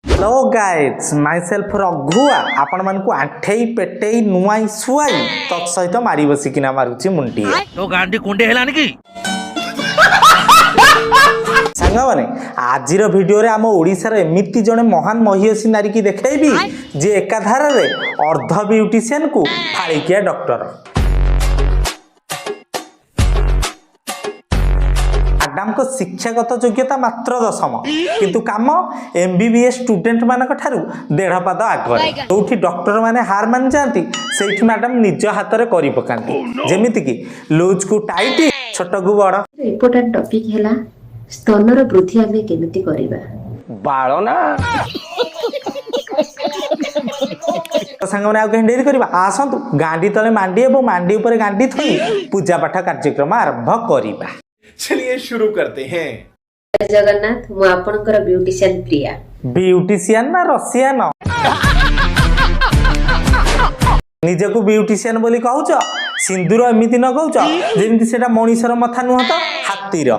Hello guys, ମାଇସେଲ୍ଫ Raghua. ଆପଣମାନଙ୍କୁ ଆଣ୍ଠେଇ ପେଟେଇ ନୁଆଇ ଶୁଆଇ ତତ୍ ସହିତ ମାରି ବସିକିନା ମାରୁଛି ମୁଣ୍ଡିଏ। ତୋ ଗାଣ୍ଡି କୁଣ୍ଡେଇ ହେଲାନି କି? ସାଙ୍ଗମାନେ, ଆଜିର ଭିଡ଼ିଓରେ ଆମ ଓଡ଼ିଶାର ଏମିତି ଜଣେ ମହାନ ମହିୟସୀ ନାରୀକି ଦେଖେଇବି, ଯିଏ ଏକାଧାରରେ ଅର୍ଦ୍ଧ ବ୍ୟୁଟିସିଆନକୁ ଫାଳିକିଆ ଡକ୍ଟର। ମ୍ୟାଡାମଙ୍କ ଶିକ୍ଷାଗତ ଯୋଗ୍ୟତା ମାତ୍ର 10ମ, କିନ୍ତୁ କାମ ଏମବିବିଏସ୍ ଷ୍ଟୁଡେଣ୍ଟ ମାନଙ୍କ ଠାରୁ ଦେଢ଼ ପାଦ ଆଗରେ। ଯୋଉଠି ଡକ୍ଟର ମାନେ ହାର ମାନି ଯାଆନ୍ତି, ସେଇଠି ମ୍ୟାଡାମ ନିଜ ହାତରେ କରି ପକାନ୍ତି, ଯେମିତିକି ଲୁଜକୁ ଟାଇଟ୍, ଛୋଟକୁ ବଡ଼। ଇମ୍ପୋର୍ଟାଣ୍ଟ ଟପିକ୍ ହେଲା ସ୍ତନର ବୃଦ୍ଧି ଆମେ କେମିତି କରିବା। ବାଳ ନା। ତ ସାଙ୍ଗମାନେ, ଆଉ କାହିଁ ଡେରି କରିବା? ଆସନ୍ତୁ, ଗାଣ୍ଡି ତଳେ ମାଣ୍ଡି ଏବଂ ମାଣ୍ଡି ଉପରେ ଗାଣ୍ଡି ଥୋଇ ପୂଜା ପାଠ କାର୍ଯ୍ୟକ୍ରମ ଆରମ୍ଭ କରିବା। चलिए शुरू करते हैं। ଜୟ ଜଗନ୍ନାଥ, ମୁଁ ଆପଣଙ୍କର ବ୍ୟୁଟିସିଆନ ପ୍ରିୟା। ବ୍ୟୁଟିସିଆନ ନା ରସିଆନ? ନିଜକୁ ବ୍ୟୁଟିସିଆନ ବୋଲି କହୁଛ, ସିନ୍ଦୁର ଏମିତି ନଗଉଛ ଯେମିତି ସେଟା ମଣିଷର ମଥା ନୁହଁ ତ ହାତୀର।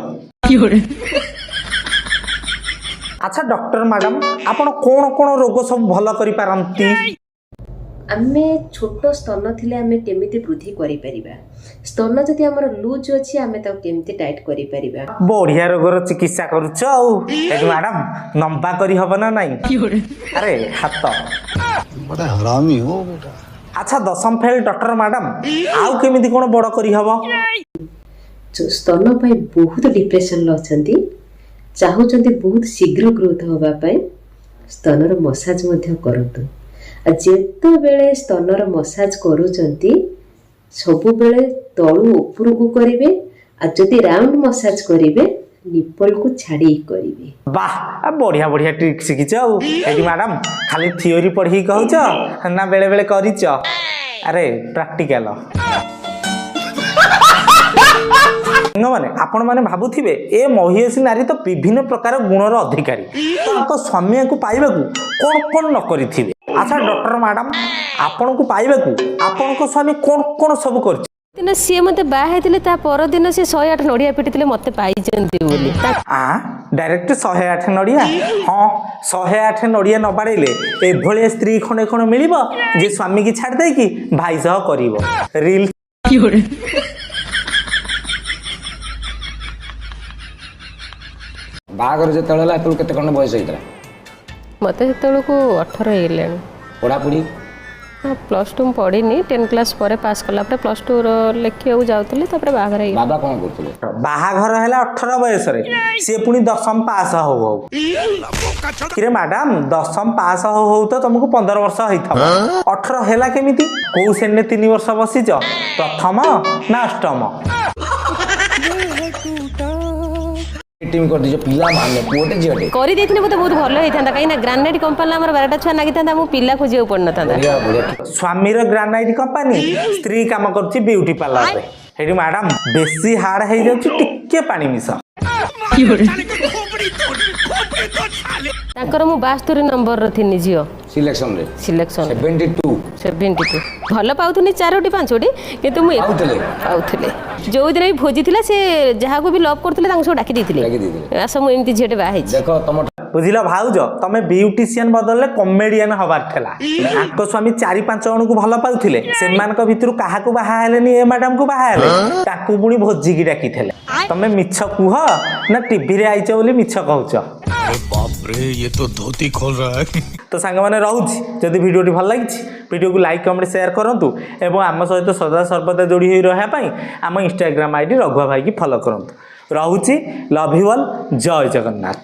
ଆଚ୍ଛା ଡକ୍ଟର ମ୍ୟାଡାମ, ଆପଣ କଣ କଣ ରୋଗ ସବୁ ଭଲ କରିପାରନ୍ତି? ଆମେ ଛୋଟ ସ୍ତନ ଥିଲେ ଆମେ କେମିତି ବୃଦ୍ଧି କରିପାରିବା, ସ୍ତନ ଯଦି ଆମର ଲୁଜ୍ ଅଛି ଆମେ ତାକୁ କେମିତି ଟାଇଟ୍ କରିପାରିବା। ବଢିଆ ରୋଗର ଚିକିତ୍ସା କରୁଛ। ଆଉ ଏଠି ମ୍ୟାଡାମ, ଲମ୍ବା କରି ହବ ନା ନାଇଁ? ଆରେ ହାତ। बड़ा हरामी हो बेटा। ଆଚ୍ଛା 10ମ ଫେଲ ଡକ୍ଟର ମ୍ୟାଡାମ, ଆଉ କେମିତି କଣ ବଡ କରିହବ? ଯୋଉ ସ୍ତନ ପାଇଁ ବହୁତ ଡିପ୍ରେସନରେ ଅଛନ୍ତି, ଚାହୁଁଛନ୍ତି ବହୁତ ଶୀଘ୍ର ଗ୍ରୋଥ୍ ହେବା ପାଇଁ, ସ୍ତନର ମସାଜ ମଧ୍ୟ କରନ୍ତୁ। ଆଉ ଯେତେବେଳେ ସ୍ତନର ମସାଜ କରୁଛନ୍ତି, ସବୁବେଳେ ତଳୁ ଉପରକୁ କରିବେ। ଆଉ ଯଦି ରାଉଣ୍ଡ ମସାଜ କରିବେ, ନିପଲକୁ ଛାଡ଼ିକି କରିବେ। ବାহ, ଆ ବଢିଆ ବଢିଆ ଟ୍ରିକ୍ ଶିଖିଛ। ଆଉ ଏଠି ମ୍ୟାଡାମ, ଖାଲି ଥିଓରି ପଢିକି କହୁଛ ନା ବେଳେ ବେଳେ କରିଛ? ଆରେ ପ୍ରାକ୍ଟିକାଲ। ସାଙ୍ଗମାନେ, ଆପଣମାନେ ଭାବୁଥିବେ ଏ ମହିୟସୀ ନାରୀ ତ ବିଭିନ୍ନ ପ୍ରକାର ଗୁଣର ଅଧିକାରୀ, ତାଙ୍କ ସ୍ୱାମୀଙ୍କୁ ପାଇବାକୁ କଣ କଣ ନ କରିଥିବେ। ଆଚ୍ଛା ଡକ୍ଟର ମ୍ୟାଡାମ, ଆପଣଙ୍କୁ ପାଇବାକୁ ଆପଣଙ୍କ ସ୍ୱାମୀ କଣ କଣ ସବୁ କରିଛି? ଦିନ ସିଏ ମୋତେ ବାହା ହେଇଥିଲେ, ତା ପରଦିନ ସିଏ 108 ନଡ଼ିଆ ପିଟିଥିଲେ ମୋତେ ପାଇଛନ୍ତି ବୋଲି। ଆ ଡାଇରେକ୍ଟ 108 ନଡ଼ିଆ? ହଁ, 108 ନଡ଼ିଆ ନ ବାଡ଼େଇଲେ ଏଭଳିଆ ସ୍ତ୍ରୀ ଖଣ୍ଡେ ଖଣ୍ଡେ ମିଳିବ ଯେ ସ୍ୱାମୀକି ଛାଡ଼ି ଦେଇକି ଭାଇ ସହ କରିବ ରିଲ୍? ବାହାଘର ଯେତେବେଳେ ହେଲା, ସେତେବେଳକୁ କେତେ ଖଣ୍ଡେ ବୟସ ହେଇଥିଲା? ମୋତେ ସେତେବେଳକୁ 18 ହେଇଗଲାଣି। ପଢ଼ାପଢ଼ି? ପ୍ଲସ୍ ଟୁ ମୁଁ ପଢ଼ିନି। 10 କ୍ଲାସ୍ ପରେ ପାସ୍ କଲା ପରେ ପ୍ଲସ୍ ଟୁର ଲେଖିବାକୁ ଯାଉଥିଲି, ତାପରେ ବାହାଘର ହେଇଗଲା। ବାବା କ'ଣ କରୁଥିଲେ? ବାହାଘର ହେଲା 18 ବୟସରେ, ସିଏ ପୁଣି 10ମ ପାସ୍ ହଉ ହଉ। କିରେ ମ୍ୟାଡାମ, 10ମ ପାସ୍ ହଉ ହଉ ତ ତମକୁ 15 ବର୍ଷ ହେଇଥିବ, 18 ହେଲା କେମିତି? କୋଉ ଶ୍ରେଣୀରେ 3 ବର୍ଷ ବସିଛ, ପ୍ରଥମ ନା ଅଷ୍ଟମ? ଟିମ୍ କରିଦେଇଛ ପିଲାମାନେ, ପୁଅଟେ ଝିଅଟେ? କରିଦେଇଥିଲେ ମୋତେ ବହୁତ ଭଲ ହେଇଥାନ୍ତା, କାହିଁକିନା ଗ୍ରାନାଇଟ୍ କମ୍ପାନୀରେ ଆମର 12ଟା ଛୁଆ ନାଗିଥାନ୍ତା, ମୁଁ ପିଲା ଖୋଜିବାକୁ ପଡ଼ିନଥାନ୍ତା। ବଢ଼ିଆ ବଢ଼ିଆ। ସ୍ୱାମୀର ଗ୍ରାନାଇଟ୍ କମ୍ପାନୀ, ସ୍ତ୍ରୀ କାମ କରୁଛି ବ୍ୟୁଟି ପାର୍ଲରରେ। ହେଇଠି ମ୍ୟାଡାମ, ବେଶୀ ହାର୍ଡ ହେଇଯାଉଛି, ଟିକେ ପାଣି ମିଶ। ତାଙ୍କର ମୁଁ 72 ନମ୍ବରର ଥିନି ଝିଅ। ସିଲେକ୍ସନରେ? ସିଲେକ୍ସନ। 72? 72। ଭଲ ପାଉଥିଲି ଚାରୋଟି ପାଞ୍ଚୋଟି, କିନ୍ତୁ ମୁଁ ପାଉଥିଲେ? ପାଉଥିଲେ। ଯୋଉଦିନ ବି ଭୋଜି ଥିଲା, ସେ ଯାହାକୁ ବି ଲଭ୍ କରୁଥିଲେ ତାଙ୍କୁ ସବୁ ଡାକି ଦେଇଥିଲେ, ଡାକି ଦେଇଥିଲେ। ଆସ, ମୁଁ ଏମିତି ଝିଅଟେ ବାହା ହେଇଛି। ଦେଖ ତମ ବୁଝିଲ ଭାଉଜ, ତମେ ବ୍ୟୁଟିସିଆନ ବଦଳରେ କମେଡିଆନ ହବାର ଥିଲା। ଆଙ୍କ ସ୍ୱାମୀ ଚାରି ପାଞ୍ଚ ଜଣଙ୍କୁ ଭଲ ପାଉଥିଲେ, ସେମାନଙ୍କ ଭିତରୁ କାହାକୁ ବାହା ହେଲେନି, ଏ ମ୍ୟାଡାମକୁ ବାହା ହେଲେ, ତାକୁ ପୁଣି ଭୋଜିକି ଡାକିଥିଲେ। ତମେ ମିଛ କୁହ ନା ଟିଭିରେ ଆଇଛ ବୋଲି ମିଛ କହୁଛ? बाप रे, ये तो धोती खोल रहा है। ତ ସାଙ୍ଗମାନେ, ରହୁଛି। ଯଦି ଭିଡ଼ିଓଟି ଭଲ ଲାଗିଛି, ଭିଡ଼ିଓକୁ ଲାଇକ୍, କମେଣ୍ଟ, ସେୟାର କରନ୍ତୁ ଏବଂ ଆମ ସହିତ ସଦା ସର୍ବଦା ଯୋଡ଼ି ହୋଇ ରହିବା ପାଇଁ ଆମ ଇନଷ୍ଟାଗ୍ରାମ ଆଇଡି ରଘୁଆ ଭାଇକି ଫଲୋ କରନ୍ତୁ। ରହୁଛି, love you all, Jay Jagannath.